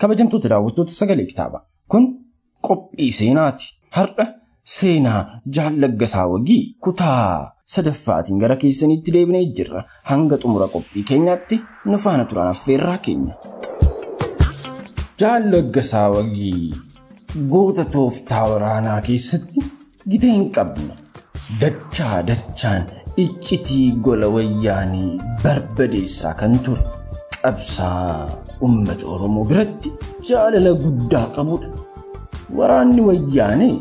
Kabajamtoota daawwattoota sagalee kitaabaa. Kun qophii seenaati. Har'a seenaa Jaal Laggasaa Wagii kutaa sadaffaatiin gara keessanitti deebinee jirra. Hanga xumura qophii keenyaatti nu faana turan affeerraa keenya. Jaal Laggasaa Wagii goota tooftaa waraanaa keessatti gita hin qabne. Dachaa dachaan iccitii gola wayyaanii barbadeessaa kan ture. Qabsaa uummata Oromoo biratti jaalala guddaa qabudha. Waraanni wayyaanee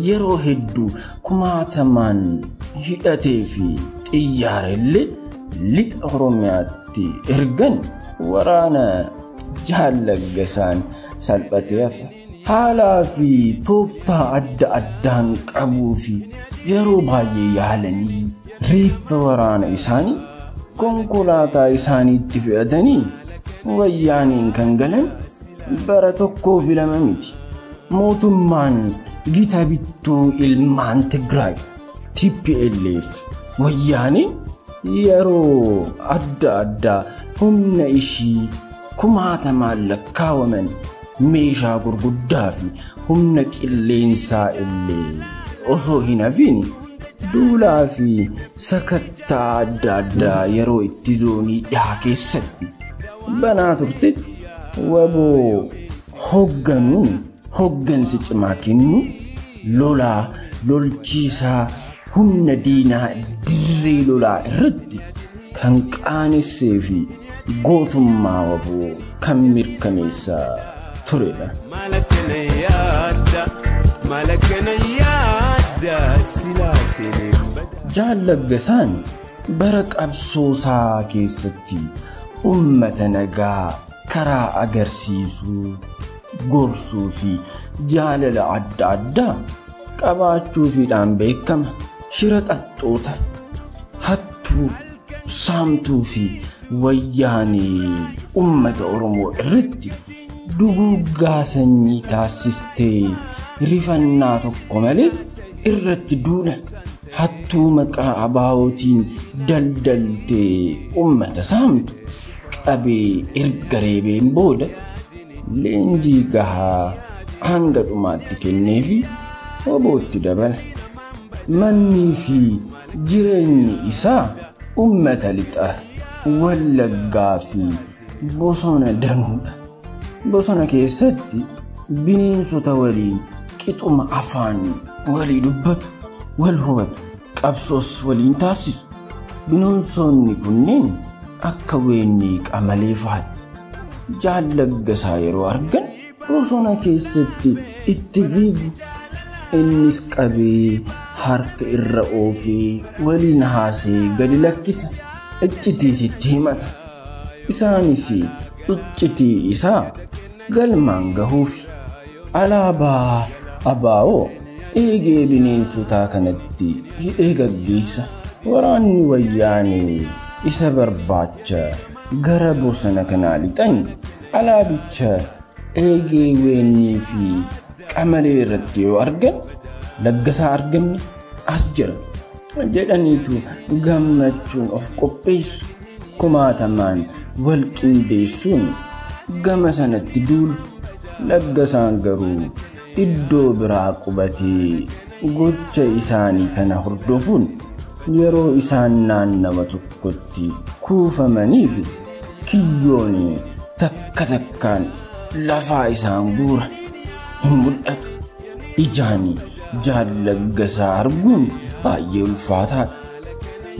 yeroo hedduu kumaatamaan hidhatee fi xiyyaara illee lixa Oromiyaatti ergan waraana Jaal Laggasaan salphatee hafa. Haalaa fi tooftaa adda addaan qabuu fi yeroo baay'ee yaalanii reeffa waraana isaanii konkolaataa isaaniitti fe'atanii wayyaaniin kan galan bara tokkoo fi lama miti. Mootummaan gita bittuu ilmaan Tigraay TPLF wayyaaniin yeroo adda addaa humna ishii kumaatamaan lakkaawaman meeshaa gurguddaa fi humna qilleensaa illee osoo hin hafiin duulaa fi sakattaa adda addaa yeroo itti zoonii dhihaa keessatti banaa turtetti waboo hogganuun hoggansi cimaa kennu lolaa lolchiisaa humna diinaa dirree lolaa irratti kan qaanessee fi gootummaa waboo kan mirkaneessaa turedha. Jaal Laggasaan bara qabsoosaa keessatti uummata nagaa karaa agarsiisuu, gorsuu fi jaalala adda addaa qabaachuufiidhaan beekama. Shira xaxxoota, hattuu, saamtuu fi wayyaanee uummata Oromoo irratti duguuggaa sanyii taasistee rifannaa tokko malee irratti duula. Hattuu maqaa abaa'ootiin daldaltee uummata saamtu qabee erga reebeen booda leenjii gahaa hanga dhumaatti kenneefi obootti dabala. Mannii fi jireenyi isaa uummata lixa Wallaggaa fi bosona danuudha. Bosona keessatti bineensota waliin qixuma afaan walii dubbatu, wal hubatu, qabsoos waliin taasisu. Bineensonni kunneen akka weennii qamalee fa'i. Jaal Laggasaa yeroo argan bosona keessatti itti fiigu. Innis qabee harka irra oofee waliin haasee gadi lakkisa. Iccitiis itti himata. Isaanis iccitii isaa galmaan gahuufi. Alaabaa abaa'oo eegee bineensotaa kanatti hidhee gaggeessa. Waraanni wayyaanee isa barbaacha gara bosona kanaa lixanii alaabicha eegee weennii fi qamalee irratti yoo argan Laggasaa arganne as jira jedhaniitu gammachuun of qopheessu. Kumaatamaan wal qindeessuun gama sanatti duulu. Laggasaan garuu iddoo biraa qubatee gocha isaanii kana hordofuun yeroo isaan naannawa tokkotti kuufamanii fi kiyyoon takka takkaan lafaa isaan guura hin mul'atu. Ijaan Jaal Laggasaa arguun baay'ee ulfaataadha.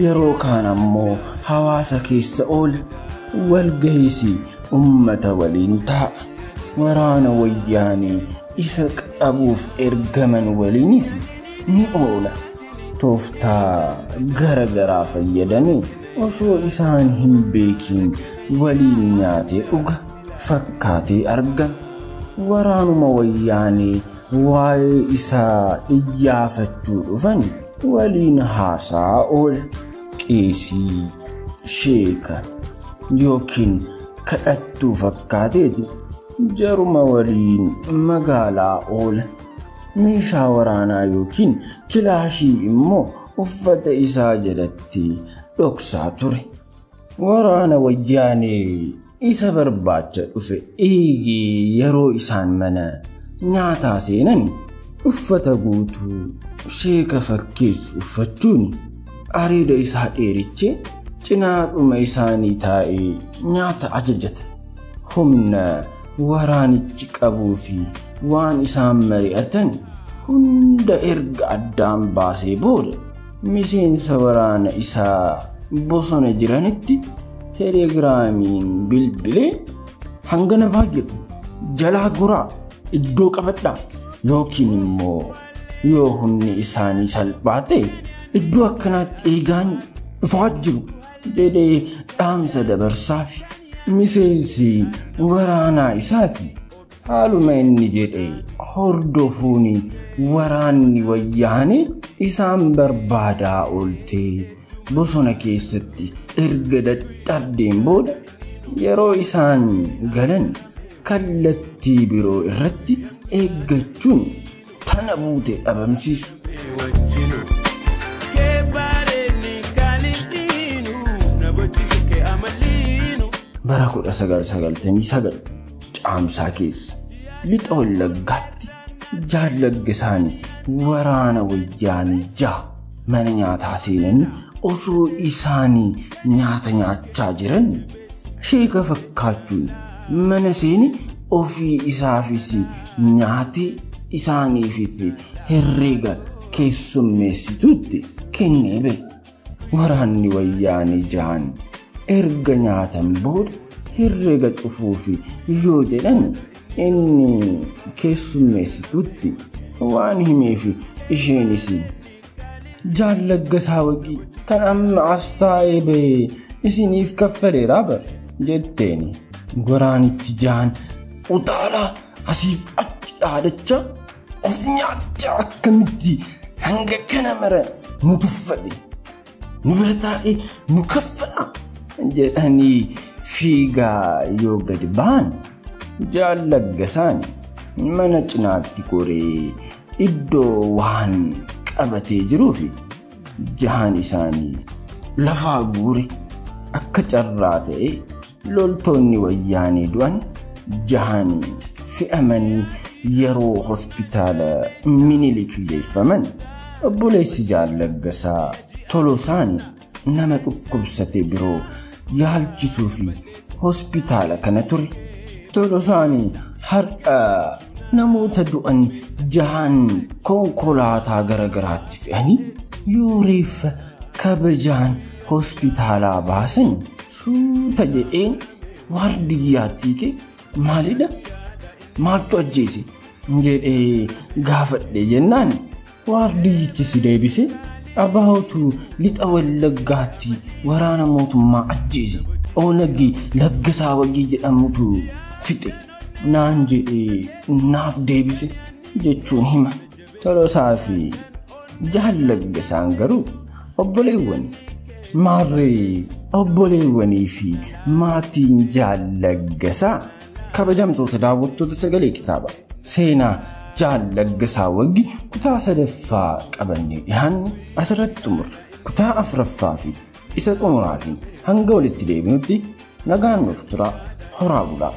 Yeroo kaan ammoo hawaasa keessa oola, walgahiis uummata waliin taa'a. Waraana wayyaanee isa qabuuf ergaman waliinis ni oola. Tooftaa gara garaa fayyadamee osoo isaan hin beekiin waliin nyaatee dhuga fakkaatee argama. Waraanuma wayyaanee waa'ee isaa iyyaafachuu dhufan waliin haasaa oola. Qeesii, sheeka yookiin kadhattuu fakkaateeti jaruma waliin magaalaa oola. Meeshaa waraanaa yookiin kilaashii immoo uffata isaa jalatti dhoksaa ture. Waraana wayyaanee isa barbaacha dhufe eegee yeroo isaan mana nyaataa seenan uffata guutuu sheeka fakkeessu uffachuun areeda isaa dheerichee cinaadhuma isaanii taa'ee nyaata ajajata. Humna waraanichi qabuu fi waan isaan mari'atan hunda erga addaan baasee booda miseensa waraana isaa bosona jiranitti telegiraamiin bilbilee hangana baay'atu jalaa goraa iddoo qabadhaa yookiin immoo yoo humni isaanii salphaa ta'e iddoo akkanaatti eegaan dhufaa jiru jedhee dhaamsa dabarsaafi. Miseensi waraanaa isaas haaluma inni jedhe hordofuun waraanni wayyaane isaan barbaadaa ooltee bosona keessatti erga dadhabdeen booda yeroo isaan galan kallattii biroo irratti eeggachuun tana buute dhabamsiisu. Bara 1999 caamsaa keessa lixa Wallaggaatti Jaal Laggasaan waraana wayyaanii ja'a mana nyaataa seenanii osoo isaanii nyaata nyaachaa jiran sheeka fakkaachuun mana seeni ofii isaafis nyaatee isaaniifis herreega keessummeessituutti kennee ba'e. Waraanni wayyaanii ja'an erga nyaatan booda herreega cufuufi yoo jedhan inni keessummeessituutti waan himeef isheenis Jaal Laggasaa Wagii kan amma as taa'ee ba'e isiniif kaffaleeraa bar jetteeni. Waraanichi ja'an utaalaa asiif achi dhaadachaa of nyaachaa akkamitti hanga kana mara nu tuffate nu bira taa'ee nu kaffala jedhanii fiigaa yoo gadi ba'an Jaal Laggasaan mana cinaatti koree iddoo waan qabatee jiruuf jahan isaanii lafaa guure. Akka carraa ta'e loltoonni wayyaanii du'an jahan fe'amanii yeroo hospitaala Minilik geeffaman obboleessi Jaal Laggasaa Tolosaan nama dhukkubsate biroo yaalchisuu fi hospitaala kana ture. Tolosaan har'a namoota du'an jahan konkolaataa garagaraatti fe'anii yoo reeffa kabajaan hospitaalaa baasan suuta jedheen waardiyyaatti kee maalidha? Maaltu ajjeese? Jedhee gaafadhe jennaan waardiyyichi si deebise abaa'otu lixa Wallaggaatti waraana mootummaa ajjeese. Oonaggi Laggasaa Wagii jedhamutu fixe naan jedhee naaf deebise jechuun hima. Tolosaa fi Jaal Laggasaan garuu obboleewwan maarree obboleewwanii fi maatiin Jaal Laggasaa kabajamtoota daawwattoota sagalee kitaabaa seenaa Jaal Laggasaa Wagii kutaa sadaffaa qabannee dhiyaanne asirratti xumurra. Kutaa afuraffaa fi isa xumuraatiin hanga walitti deebinutti nagaan nuuf turaa. Horaa bulaa.